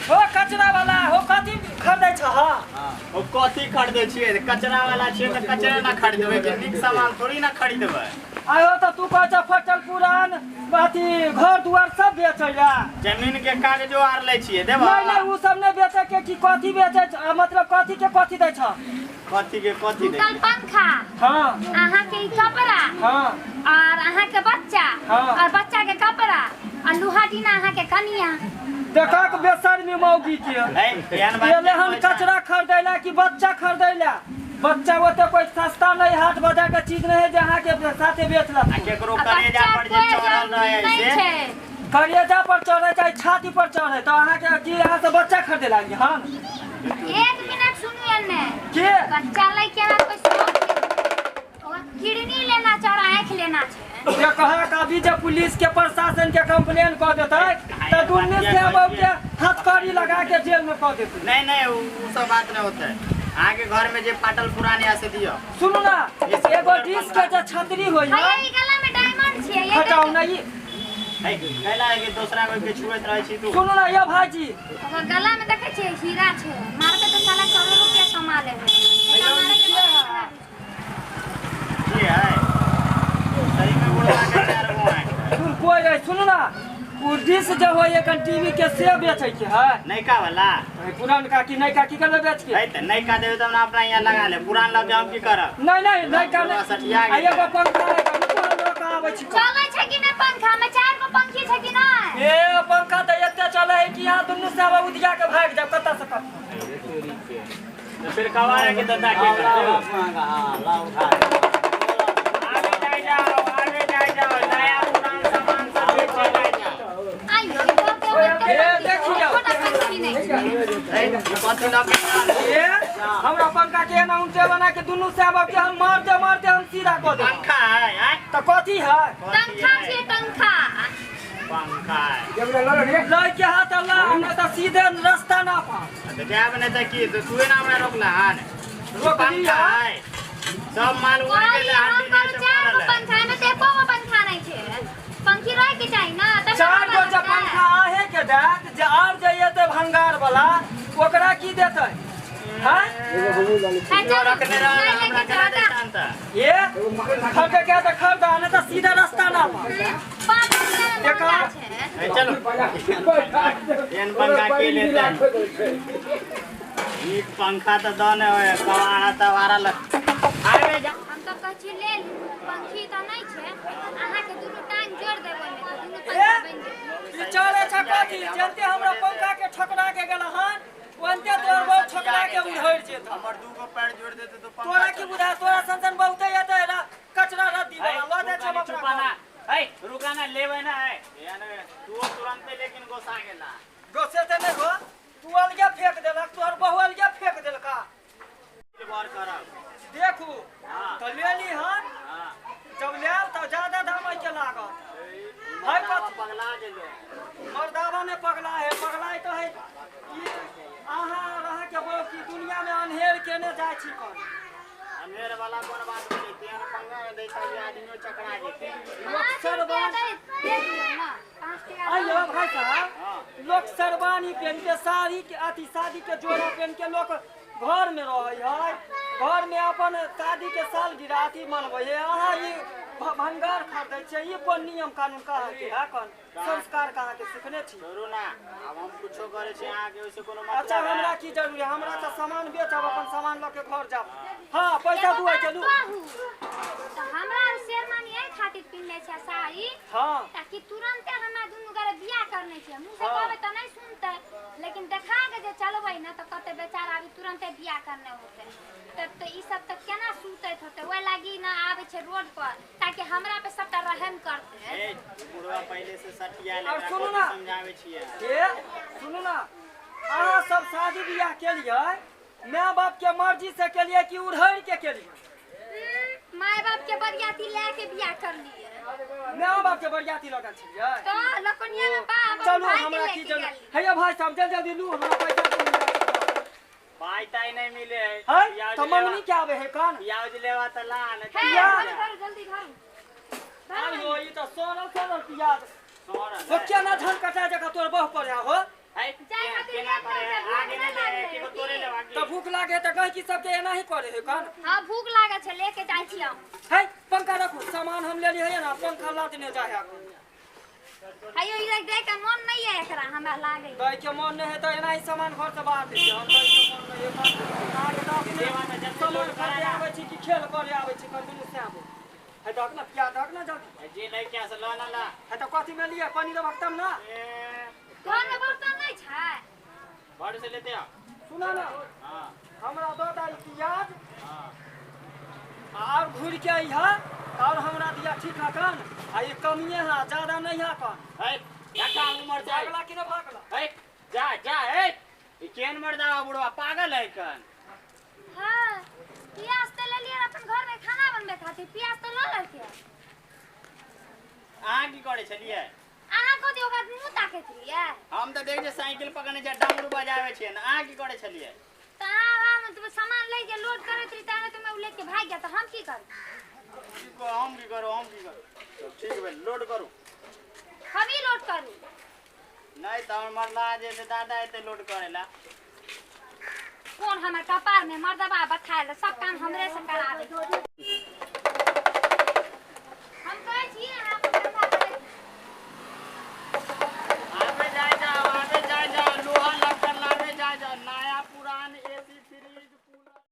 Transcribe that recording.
हो कचरा वाला हो कथी खरीदै छह? ओ कथी खरीदै छियै? कचरा वाला छियै तऽ कचरा ना खरीदबै कि नीक सामान थोड़ी ना खरीदबै। आयो तऽ तू कहै छह फटल पुरान अथी घर दुआर सब बेचै ला। जमीन के कागजो आर लै छियै, देबह? नहीं नहीं, उ सब नहीं बेचै के कि कथी बेचै छ, मतलब कथी के कथी दै छह? कथी के कथी दै? टूटल पंखा। हाँ। अहाँ के ई कपड़ा। हाँ। और अहाँ के बच्चा। हाँ। और बच्चा के कपड़ा और लोहा टीना अहाँ के कनिया। देखा के बेसरमी मौगी के। है, एहन बात एले हम कहै छह। कचरा खरीदै ला कि बच्चा खरीदै ला? बच्चा ओते कोई सस्ता नहीं, हाट बाजार के चीज नहीं है जे अहाँ के साथे बेच लत। आ केकरो आ करेजा बच्चा पर जे कोई चढ़ल जरूरी रहै नहीं से। छै। करेजा पर चढ़े चाहे छाती पर चढ़े तो अहाँ के की अहाँ से बच्चा खरीदे लागी? हाँ। एक मिनट सुनू एने। के? बच्चा लै के अहाँ कोई शौक नहीं। ओकरा किडनी लेना छै और आँखि लेना छै। जे कहा का अभी जे पुलिस के प्रशासन के कंप्लेन कऽ देतै तऽ दुन्नू से अब के हथकड़ी लगा के जेल में कऽ देतै। नहीं नहीं, उ सब बात नहीं होता है। अहाँ के घर में जे फाटल पुरान है से दियो। सुनू ना, एगो डिश के जे छतरी होय है, है। ई गला में डायमंड छै, ये हटाउ ना ई। है, कैला है कि दोसरा कोई के छुएत रहै छी तू? सुनू ना यो भाईजी। ओकर गला में देखै छियै हीरा छै, मारके तऽ साला करोड़ रुपया कमा लेबै। एकरा मारे के बहुत पैसा छै। की है? सही में बुढ़वा के चार गो आँख है। सुन कोई है, सुनू ना, उ डिश जे होय एखन टीवी के से बेचै के है। नयका वाला? है, पुरानका की नयका की करबै बेच के? है तऽ नयका देबै तब ना अपना यहाँ लगा ले, पुरान लग हम की करब? नहीं नहीं, नयका बुढ़वा नहीं। सठिया आ गेलै। एगो पंखा है, रुकू हम लऽ कऽ आबै छी। चलै छै कि नहि पंखा में? चार गो पंखी छै कि नहि? ए पंखा तऽ एते चलै है कि यहाँ दुनू से आब उधिया के भागि जाब कतऽ से कतऽ। तऽ फिर कबाड़ा के धंधा के करतै? आगे जाय जाओ, आगे जाय जाओ, नया पुरान सामान सब बेचे जाय जाओ। आइयो, ई बाप रे, ओते ए, पंखी छै, देखियौ। एकोटा पंखी नहि छै। है, कथी लऽ के आयल? ए हमरा पंखा के एना उल्टे बना के दुनू से आब के हम मारते मारते हम सीधा कऽ देब। पंखा है, आँय? तऽ कथी है? पंखा छै, पंखा। पंखा है। लै के हाथ अल्लाह, हमरा तऽ सीधे रास्ता ना पा। तऽ जायब नहि तऽ की? तऽ तूहे ना हमरा रोकला हन। रोकली पंखा है। है। सब माल उड़ कहलियै गेलै हन, हम डीजे कहलहुँ से चार गो पड़ल है। पंखा में तऽ एको गो पंखा नहि छै। पंखी रहै के चाही ना, तब ने चार गो हवा जे लगतै। पंखा आहे के देत, जे आर जे एतै भंगार वाला ओकरा की देतै? हैं? है, जो चलू, रखने रह नहि हमरा लैके छै, केना हटा। दैतान तऽ? ए खरीदे के तऽ खरीदा, नहि तऽ सीधा रास्ता ना पा। 5 रुपया में देखा। महंगा छै। है, चलो। एहन पंखा के लेतै? ई पंखा तऽ दऽ ने होय, कबाड़ा तबाड़ा लग। आबे जा। हम तऽ कहै छी ले लिअ, पंखी तऽ नहि छै, अहाँके दुनू टांग जोड़ि देबै ओहिमे तऽ दुनू पंखा बनि जेतै। ई चले छै कथी? जनते हमरा पंखा के ठोकरा के गेल हन, ओनते तोर बहुत ठोकरा के उधरि जेतौ। हमर दू गो पैर जोड़ देतै तऽ पंखा तोरा की चलतै। बुझा तोरा सन सन बहुते एतै रा कचरा रद्दी है, वाला लऽ तू जाइ छै कनी हम अपना चुपा ना। घर। है, रुका ना, लेबै ना, है। एहन तू तुरन्ते लेकिन गोसा गेला। गोसे नहि हो, तू अलगे फेंक देलक, तोहर बहु अलगे फेंक देलका। बर करब। देखू हाँ। तऽ ले ली हन। हाँ। जब लेब तऽ ज्यादा दाम के लागत। है मर्दावा कथी? पगला गेलो। मर्दावा ने पगला है, पगला तो है ई अहाँ और अहाँके बहु की दुनिया में अन्हेर केने जाइ छी कन। अन्हेर वाला कोन बात बोलै? तेहन पंगा दैता जे आदमियो चकरा जेतै। 5 रुपया दे दियौ ना, 5 टका आइयो दऽ दियौ। भाई साहब, हाँ। लोग शेरवानी पहन के साड़ी के अथी शादी के जोड़ा पहन के लोग घर में रहै है, घर में अपन शादी के सालगिरह अथी मनबै है। अहाँ ई भंगार खरीदै छियै, ई कोन नियम कानून कहाँ के है? कोन संस्कार कहाँ के सिखने छी? छोड़ू ना, आब हम कुछो करै छी अहाँके ओहिसँ कोनो मतलब अच्छा है? हमरा की जरूरी है? हमरा तऽ सामान बेचब, अपन सामान लऽ के घर जाब। हाँ पैसा एगो दुआइ बात चलू। कहू तऽ हमरा आर शेरवानी एहि खातिर पिन्हले छै साड़ी हाँ। ताकि तुरन्ते हमरा दुनू गोरे बियाह करने छै। मुँह से हाँ। कहबै तऽ नहि सुनतै, लेकिन देखा के जे चलबै ने तऽ कहतै बेचारा अभी तुरन्ते बियाह करने होतै। तब तऽ ई सब तऽ केना सुतैत होतै? ओहि लागी ना आबै छै रोड पर ताकि हमरा पे सबटा रहम करतै। ए, बुढ़वा पहिले से सठिया ले। और एकरा सुनू कथी ना। समझाबै छियै? ए सुनू ना, अहाँ सब शादी बियाह केलियै my बाप के मर्जी से केलियै कि उड़हरि के केलियै? My बाप के बरियाती लए के बियाह करलियै। My बाप के बरियाती लगल छलियै? तऽ लकोनिया में बाप चलू भाई के हमरा की लेके जरूरत गेलियै। हैया भाई साहब, जल्दी जल्दी लू, हमरा पैसा दू। पाइ ताइ नहि मिले है। है प्याज तऽ लेवा। मंगनी के आबै है कान? प्याज लेवा तऽ ला नहि तऽ हे पियाज। धरू धरू जल्दी धरू धरू। आइयो ई तऽ सड़ल सड़ल प्याज। सड़ल हो है। केना झन कटा जकाँ तोर बह पर हो? है जाय खातिर केना लेट करे नहि छै, आगे भूख नहि नहि दे लागलै कि तोरे की? लेबाकी तऽ भूख लागे तऽ गहकी सबके एना ही करे है कन। हाँ भूख लागल छै, लेके जाइ छी हम। है पंखा रखू, सामान हम ले लियै ना, पंखा लादने जाय है। हयो ई देख के मन नहीं है एकरा हमरा लागे। दै के मन नहीं है तऽ एना ही सामान घर से बाहर दै छै। हम दै के मन नहीं है अहाँके तऽ अपने देवा ने जल्दी सामान लोड करा खरीदे ना। आबै छी कि खेल करे आबै छी? कर दुनू से आबू है दक ना, प्याज दक ना जल्दी। जे लै के से ल ना ला। है तऽ कथी में लिए पानी देबक तब ना। ए घर में बर्तन नहीं छै। घर से लेते आओ। सुना ना, हां हमरा दऽ दै प्याज हां और घुर के अइहा और हमरा दिया ठीक है कन। आ ये कमिए है, ज्यादा नहीं है कन। है धक्का उमर जाय भागला कि ना भागला? है जा जा। ए ई केन मर्दावा बुढ़वा पागल है कन। हाँ प्याज तो ले लियै अपन घर में खाना बनबे खातिर, प्याज तो ल लेलकै। अहाँ की करे छलियै? अहाँ कथी ओकरा मुँह ताकैत रहियै? हम तऽ देख जे साइकिल पकड़ने छै डमरू बजाबै छियै ने, अहाँ की करे छलियै? तऽ अहाँ हम तो सामान लै के लोड करैत रही ताने तो मैं उ लेके भागि गेल, तऽ हम की करू? की करू, हम की करू, हम की करू? तब ठीक भेल, लोड करू। हम ही लोड करू? नहीं तऽ हमर मरला जे छै दादा एते लोड करेला। कोन हमर कपार में मर्दबा बथायल सब काम हमरे से कराबे।